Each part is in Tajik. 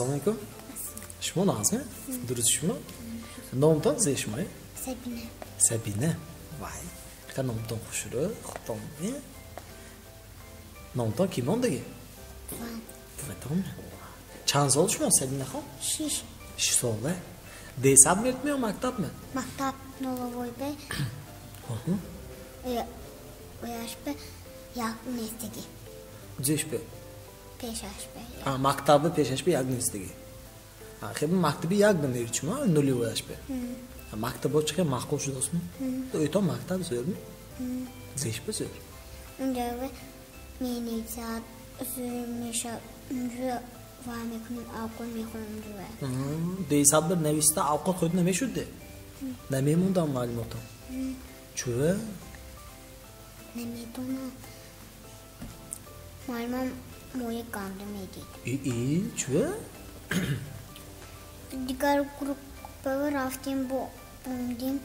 Ассалому алайкум. Шумо нағзми? Дуруст шумо? Номтон зе шумои? Сабина. Сабина. Вай. Қа номтон хушрӯ, худтон. Номтон ки мондаги? Буватон. Чанд сол шумо, Сабина хон? 6. 6 сола. Десаб мертми ё мактаб ме? Мактаб нуловой бе. Ояш бе як нестиги. Зеш бе? Пешаш бе. Мактаби пешаш бе як нестиги. Хеб мактаби як бе мери чума нулевояш бе. Мактабо чӣ хел маъқул шудосми? Ӯто мактаб зӯрми? Зеш бе зӯр? Унҷа менависад, зӯр мешавад, унҷа вай мекунем, авқот мехӯрем унҷа. Десад бир нависта авқот худ намешуд де? Намемондам маълумотам. Чӯ? Намедонам. Муаллимам мои ганда медид. И, чӯ? Дигар группа рафтем, бо омдем.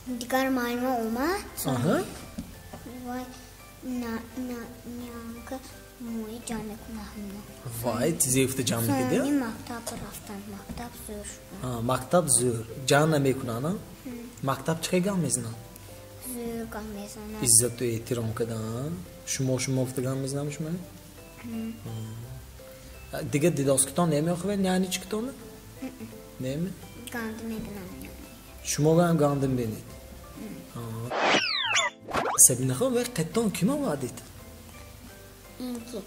Дигар муаллима омад. Вай нянка мои ҷамъ мекунад. Вай, тизефта ҷамъ мекунад? Сони мактаб рафтам, мактаб зӯр. Мактаб зӯр. Ҷамъ намекунад, мактаб чӣ хел гап мезанад? Зӯр гап мезанад. Иззату эҳтиром кардан. Шумо шумо гуфта гап мезанам шумо? Дигар дидоскитон намеохӯед, няничкитон? Неме? Гандум мебинам. Шумо ҳам гандум бинед. Сабина хон, вай қаттон ким овардид? Инки.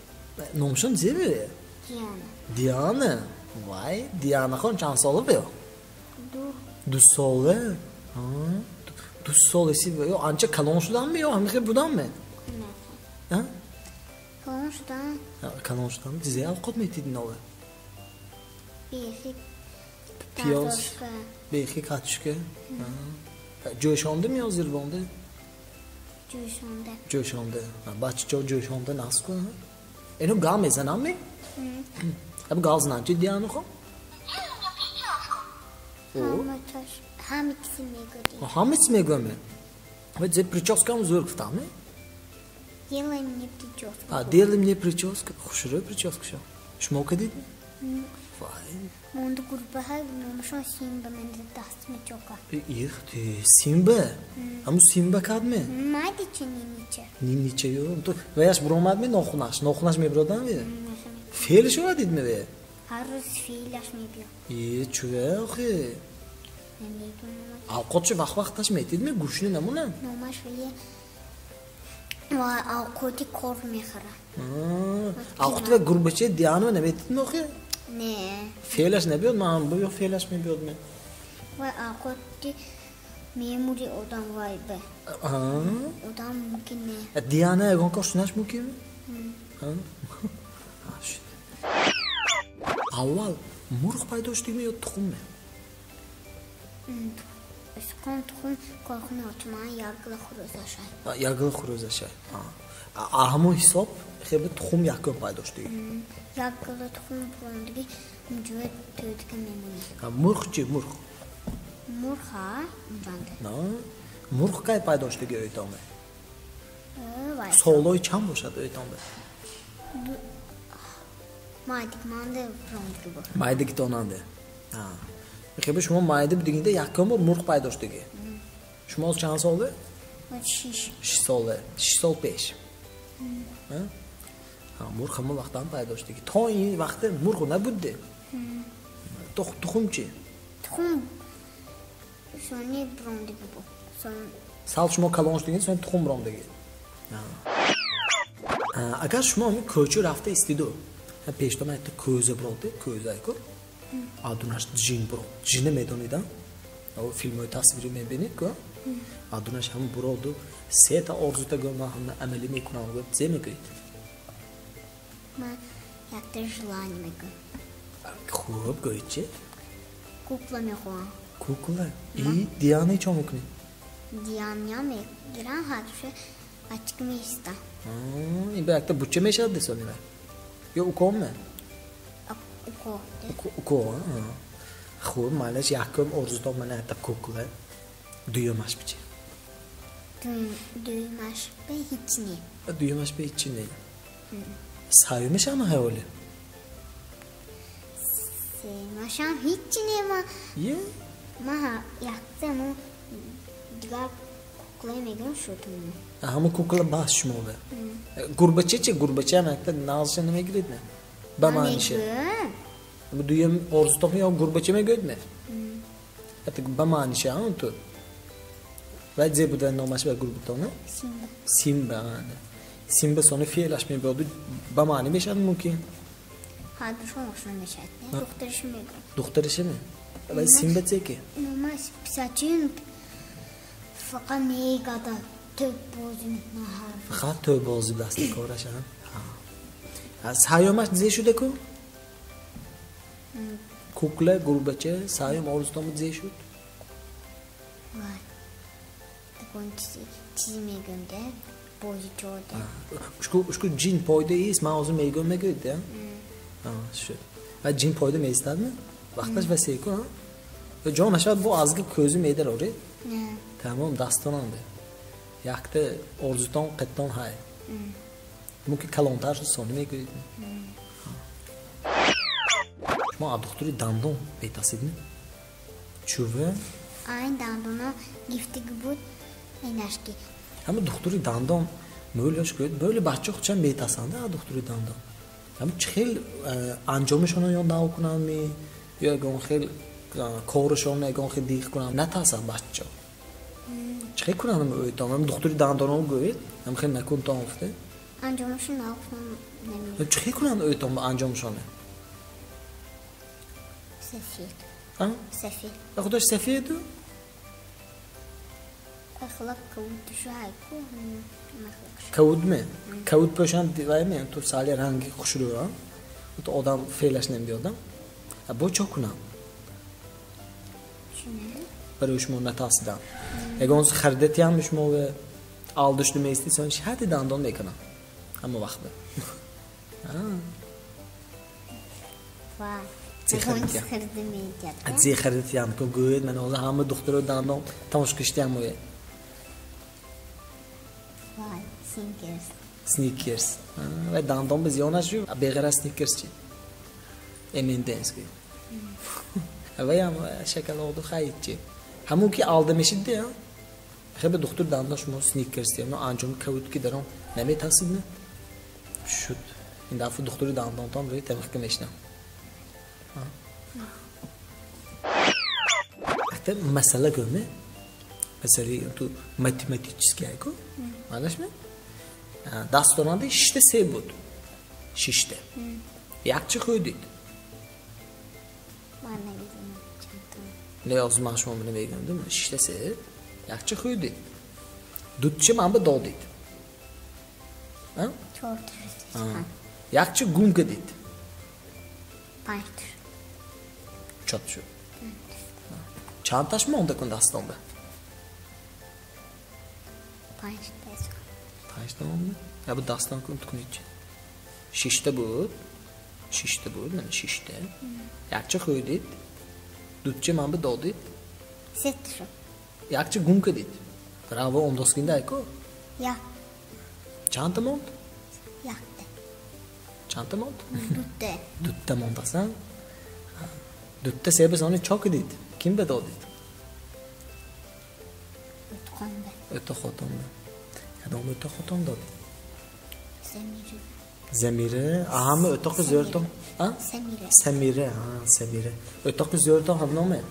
Номшон зе бе? Диана. Диана? Вай, Диана хон чанд сола бе? 2. 2 сола? 2 сол эси бе? Анча калон шуданми ё ҳамихел буданми? Не. Калон шудан. Калон шудан. Зе авқот метид инове? Бехи. Пиёз. Бехи картошка. Ҷӯшондим ё зирбонда? Ҷӯшонда. Ҷӯшонда. Бачаҷо ҷӯшонда наск кун. Ино гал мезанам ми? Аб гал занам чи Диана хон? Ҳама чиз мегӯдӣ. Ҳама чиз мегӯям. Ва зе прическам зӯр гуфтам ми? Делай мне прическу. Делай мне прическу. Хушрӯ прическа шо. Шумо кадид? Вай. Монду гурбаҳа номашон Симба, мен даст мечока. Их ты, Симба? Ҳаму Симба кадме? Майди чи нинича? Нинича ё. Ту ваяш буромад ми нохунаш, нохунаш мебуродам ви? Феълиш овардид ми ве? Ҳар рӯз феълаш мебиёд. Е, чӯе охи? Намедонам. Авқот чи вақт вақташ метид ми гӯшни намонам? Номаш ве ва авқоти кор мехӯрад. Авқоти ва гурбачаи Диана наметид ми охи? Не. Феълаш набиёд, ман бибиё феълаш мебиёд ме. Вай авқоти мемури одам вай бе. Одам мумкин не. Диана ягон кор шунаш мумкин? Аввал мурғ пайдо шудигми ё тухмме? Тухм, тухм корхона очман ягла хурӯзашай. Ягла хурӯзашай. Ҳамон ҳисоб хебе тухм якум пайдо шудиги. Ягла тухм бурондиги унҷоя тӯдика мемонӣ. Мурғ чи мурғ? Мурғ ҳа унҷанда. Мурғ кай пайдо шудиги ӯйтонбе? Солҳои чанд бошад ӯйтонбе? Майдикманде бурондиги бошад. Майдикитонанде. Хебе шумо майда будигинда якум бор мурғ пайдо шудиги. Шумо чанд соле? 6. 6 соле. 6 сол пеш. Мурғ ҳамон вақтан пайдо шудиги. То ин вақте мурғ набудде. Тухм чи? Тухм сони бурондиги буд. Сал шумо калон шудигин, сони тухм бурондиги. Агар шумо ҳамин кӯча рафта истиду, пештона якта кӯза буродде, кӯза ку? Адунаш ҷин бурод. Ҷина медонид, филмҳои тасвирӣ мебинед ку? Адунаш ҳам буроду сета орзута гӯ ман ҳама амалӣ мекунам гӯ, зе мегӯед? Ман якта желание мегӯям. Хуб, гӯед чи? Кукла мехоҳам. Кукла? И Диана чо мекунед? Диана мегирам, ҳарчи ачик меистам. Ин ба якта буча мешавад десони вай? Ё укомме? Уко. Уко, хуб, майлаш якум орзутон мана якта кукла. Дуюмаш бичи? Дуюмаш бе ҳеҷ не. Дуюмаш бе ҳеҷ не. Саюмаш ҳама ҳаволе? Се машам ҳеҷ нема. Е? Ма якта му дигар кукла мегирам шуд. Ҳамон кукла бас шумо бе. Гурбача чи? Гурбача ҳам якта нағзша намегиред не? Ба маъниша. Дуюм орзутон ё гурбача мегӯед не? Ба маъниша ҳа ту. Вай зе буда номаш ба гурбатон? Симба. Симба. Симба сони феълаш мебиёду ба маъни мешавад мумкин? Ҳардушон ошно мешавад. Духтариша мегӯям. Духтариша ме? Вай Симба це ки? Номаш писачин фақат мегада тӯб бозӣ мекунад. Фақат тӯб бозӣ дасти кораш а? Саёмаш зе шуда ку? Кукла, гурбача, саём орзутон зе шуд? Вай. Такон чизи мегӯям да, бозичода. Ушку ҷин пойда ист, ман ҳозир мегӯям мегӯед да? Шуд. Ва ҷин пойда меистадми? Вақташ васеъ ку, а? Ҷо нашавад бо азги кӯзи медароред? Тамом дастонам бе. Якта орзутон қаттон ҳай. Мумкин калонтар шуд сони мегӯед. Шумо аз духтури дандон бетасидми? Чува? Айн дандона гифтиги буд инашки. Ҳама духтури дандон мӯлаш гӯед, мӯли бача худшам бетасанда аз духтури дандон. Ҳама чӣ хел анҷомашонро ё нав кунанд ми ё ягон хел корашонро ягон хел диқ кунанд, натасанд бача. Чӣ хел кунанд ӯйтон? Ҳама духтури дандонро гӯед, ҳама хел накунтон гуфте. Анҷомашон нав кунанд намедонам. Чӣ хел кунанд ӯйтон анҷомашонро? Сафед. Сафед. Худаш сафеду? Ахлақ кавуд шуайку. Кавуд ме? Кавуд пӯшанд вай ме? Ту сали ранги хушрӯ, а? Ту одам феълаш намебиёдам. Бо чо кунам? Барои шумо натасидам. Ягон харидатиам шумо алдушту меистид, сон шаҳати дандон мекунам. Ҳама вақт. Вай. Зе харидатиам ку гӯед, ман ҳозир ҳама духтуро дандон тамошо киштиам ояд. Вай, сникерс. Сникерс. Вай дандон ба зиёнаш шу, беғараз сникерс чи? M&M's ки. Вай ҳам шоколаду хайд чи. Ҳамон ки алда мешид де, хебе духтур дандон шумо сникерс дия, анҷоми кавуд ки даром наметасид не? Шуд. Ин дафъа духтури дандонтон рӯи тамиқка мешинам. Якта масъала гӯме? Масъалаи ту математический айку? Маънаш ме? Дастонанда шишта себ буд. Шишта. Якчи хӯрдид. Не, ҳозир ман шумо мегӯям, дум шишта себ, якчи хӯрдид. Дутчи ман ба додид. Якчи гум кардид. Панҷ. Чот шуд. Чандташ монда кун дастонда? Панҷта. Панҷта монда? Я бу дастон кун кунед чи? Шишта буд. Шишта буд, мана шишта. Якча хӯрдид. Дутча ман ба додид. Сета шуд. Якча гум кардид. Раво ондоскинда айко? Я. Чандта монд? Якта. Чандта монд? Дутта. Дутта мондасан? Дутта себа сони чо кардид? Ким ба додид? Өтқонда. Өтақотонда. Кадом өтақотон додид? Замира. Замира? Ҳама өтоқи зӯртон? Самира. Самира, Самира. Өтоқи зӯртон ҳам номе?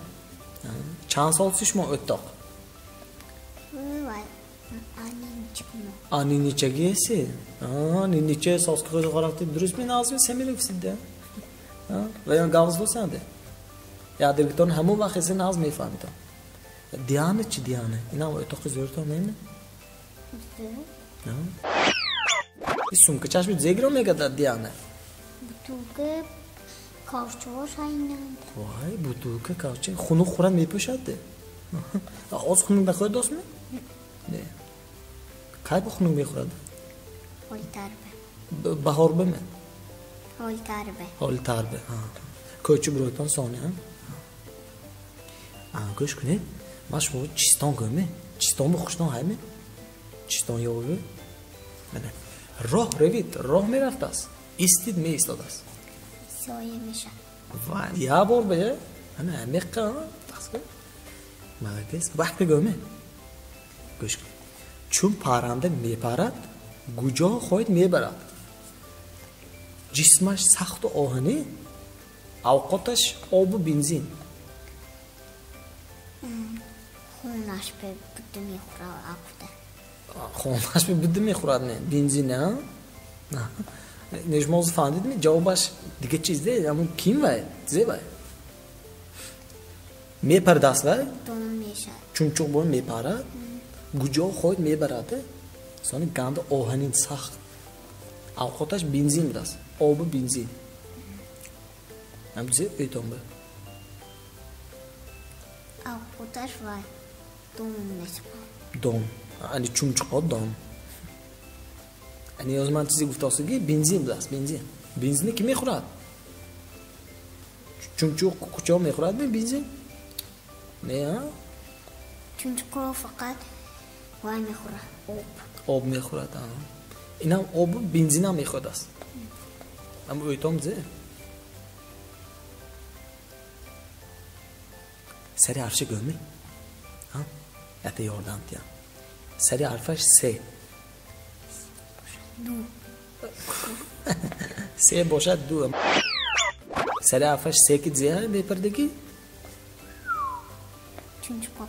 Чанд сол шумо өтоқ? Вай, анинчикмо. Аниничаги эси? Нинича соз ки хӯрафти дуруст ми назми Самира гуфтид? Ва ё гавз босанде? Я диргитон ҳамон вақт эси наз мефаҳмидам. Диана чи Диана? Инам өтоқи зӯртон неме? Ин сумка чашми зегиро мегадад Диана? Бутулка кавчош айнанд. Вай, бутулка кавча. Хунук хӯрад мепӯшад де. Оз хунук нахӯрад достми? Не. Кай бо хунук мехӯрад? Ҳолитарбе. Баҳорбе ме? Ҳолитарбе. Ҳолитарбе. Кӯчи буройтон сони, а? Гӯш кунед. Ман шумо чистон гӯме? Чистон бо хуштон ҳайме? Чистон ёве? Мана. Роҳ ревид, роҳ мерафтааст. Истид меистодааст. Соя мешавад. Вай, я бор бе. Ана амиққа, тақсир. Молодец. Вақт гӯме. Гӯш кун. Чун парранда мепарад, куҷо хоҳед мебарад. Ҷисмаш сахту оҳанӣ, авқоташ обу бензин. Хонаш бе буд мехӯрад авқота. Хонаш бе буд мехӯрад не? Бензин, а? Не, шумо ҳозир фаҳмидед, ҷавобаш дига чиз де, ҳамун ким вай? Зе вай? Мепардаст вай? Дон мешавад. Чумчуқ бо мепарад, куҷо хоҳед мебарад. Сони ганда оҳанин сахт. Авқоташ бензин будааст. Обу бензин. Ҳам зе өйтон бе. Авқоташ вай дон мешавад. Дон. Ани чумчуқо дон. Ани ёз ман чизе гуфтаосиги бензин будааст, бензин. Бензинро ки мехӯрад? Чумчуқ куҷо мехӯрад бензин? Не, а? Чумчуқо фақат вай мехӯрад, об. Об мехӯрад, а. Инам обу бензинам мехӯрад аст. Ам өйтом зе? Сари ҳарфша гӯми? А? Ята ёрдам диям. Сари ҳарфаш се. Ду. Се бошад ду. Сари ҳарфаш се ки зе мепардагӣ? Чумчуқо.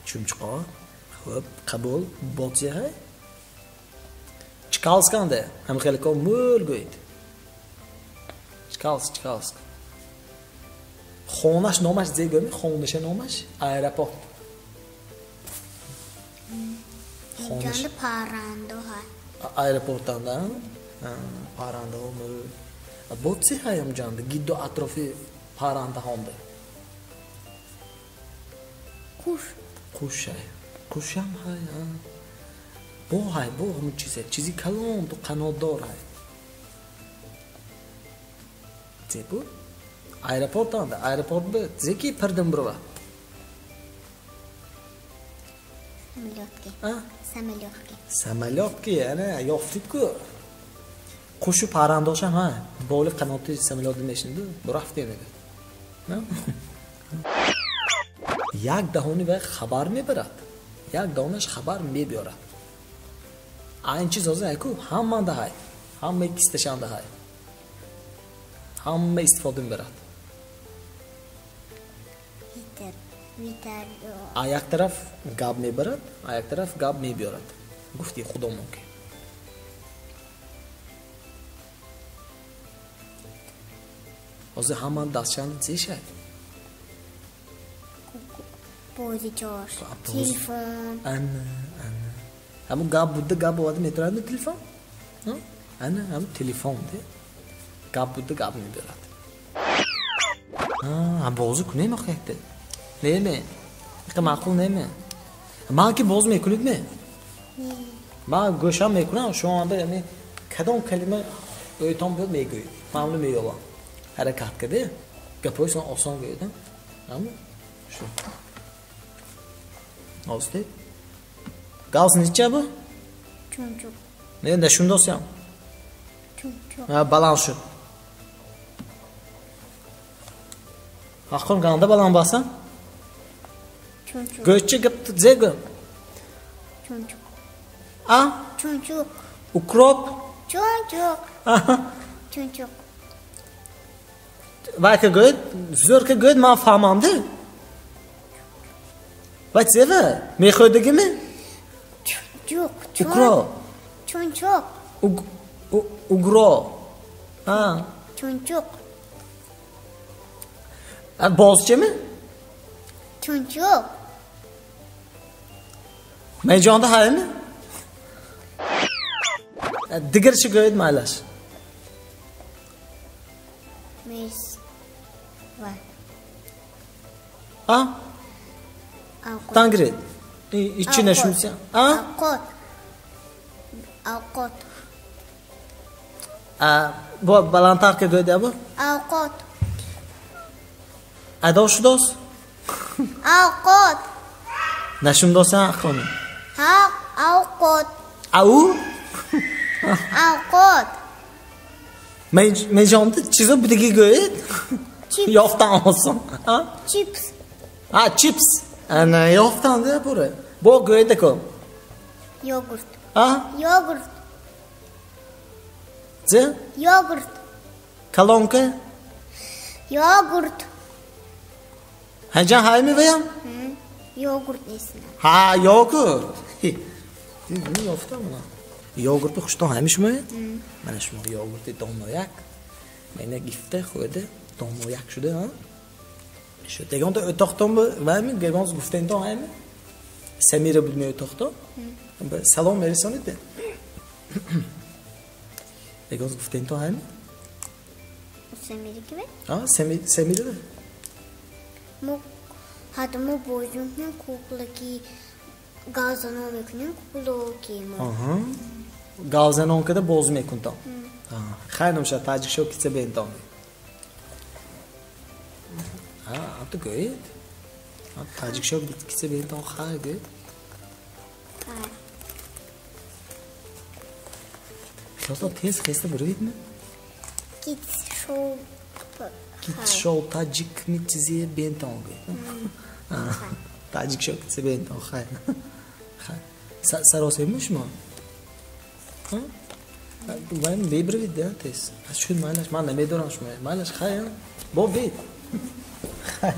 Чумчуқо. Хуб, қабул. Бо зе ҳай? Чкалсканде. Ҳам хеле ко мӯл гӯед. Чкалск, Чкалск. Хонаш номаш зе гӯми? Хонаша номаш аэропорт. Хонаш. Ҷонда паррандо ҳай. Аэропортанда, паррандаҳо мӯл. Бо зе ҳай ҳам ҷонда? Гидду атрофи паррандаҳонда. Қуш. Қуш ҳай. Қушам ҳай, а. Бо ҳай, бо ҳамун чизе, чизи калон, ту қанотдор ҳай. Зе буд? Аэропортанда, аэропорт бе зе ки пирдим бирова? Самолётки. А? Самолётки. Самолётки, ана ёфтид-ку. Қушу паррандошам ҳай, боли қаноти самолётда мешиниду, бурафтем мегӯяд. Як даҳони вай хабар мебарад, як даҳонаш хабар мебиёрад. Айн чиз ҳозир айку ҳаманда ҳай, ҳамаи кисташанда ҳай, ҳама истифода мебарад. А як тараф гап мебарад, а як тараф гап мебиёрад. Гуфти худо мумкин. Ҳозир ҳама дастшанда зешад. Бозичош, телефон. Ана, ана. Ҳамун гап буда, гап оварда метавонад телефон? Ана, ҳамун телефон де. Гап буда, гап мебарад. А, бозӣ кунем охи якта. Не, не. Иқа маъқул не, ме. Ман ки боз мекунед ме? Ман гӯшам мекунам, шумо анда яъне кадом калима ӯйтон биёд мегӯед. Ман онро меёбам. Ҳаракат каде. Гапҳои осон гӯед, ҳа? Шу. Озди. Гавз неча бу? Чумчуқ. Не, нашундосям. Чумчуқ. Ҳа, баланд шуд. Ҳаққон ганда баланд басан? Чумчуқ. Гӯчи гап зе гӯ? Чумчуқ. А? Чумчуқ. Укроп? Чумчуқ. Чумчуқ. Вай ка гӯед, зӯр ка гӯед, ман фаҳмам де. Вай зева? Мехӯрдагиме? Чумчуқ. Укроп. Чумчуқ. Угро. А? Чумчуқ. Бозчеме? Чумчуқ. Майҷонда ҳайме? Дигарши гӯед майлаш. Мис. Вай. А? Тангрид. Ичи нашунся. А? Авқот. Авқот. А, бо баландтар ка гӯед абу? Авқот. Адо шудос? Авқот. Нашундосан ҳаққони? Ҳа, авқот. Ау? Авқот. Меҷонда чизо будиги гӯед? Ёфтан осон. Чипс. А, чипс. Ана ёфтан да бура. Бо гӯед ако. Йогурт. А? Йогурт. Зе? Йогурт. Колонка? Йогурт. Ҳаҷан ҳай меваям? Йогурт нест. Ҳа, йогурт. Ёфтам ана. Йогурти хуштон ҳами шумо? Мана шумо йогурти донояк. Мана гифта хӯрда донояк шуда, ҳа? Шуд. Ягонта o'toqton вайми ягон гуфтентон ҳайми? Самира будми o'toqton? Салом мерасонид? Ягон гуфтентон ҳайми? Самира киме? А, Самира. Мо ҳатто мо бозӣ мекунем куклаки, галзанон мекунем куклаки мо. Аҳа. Галзанон када бозӣ мекунтон. Хайр намешад таҷикшо киса бентон. А, ту гӯед. Таҷикшо киса бентон хайр гӯед. Хелто тез хеста буривид ме? Китшоу. Китшоу таҷик ми чизе бентон гӯед. Таҷикшо киса бентон хайр. Хайр. Саросем шумо? Вай мебравид да тез. Шуд майлаш, ман намедонам шумо. Майлаш хайр. Бо бед. Хайр.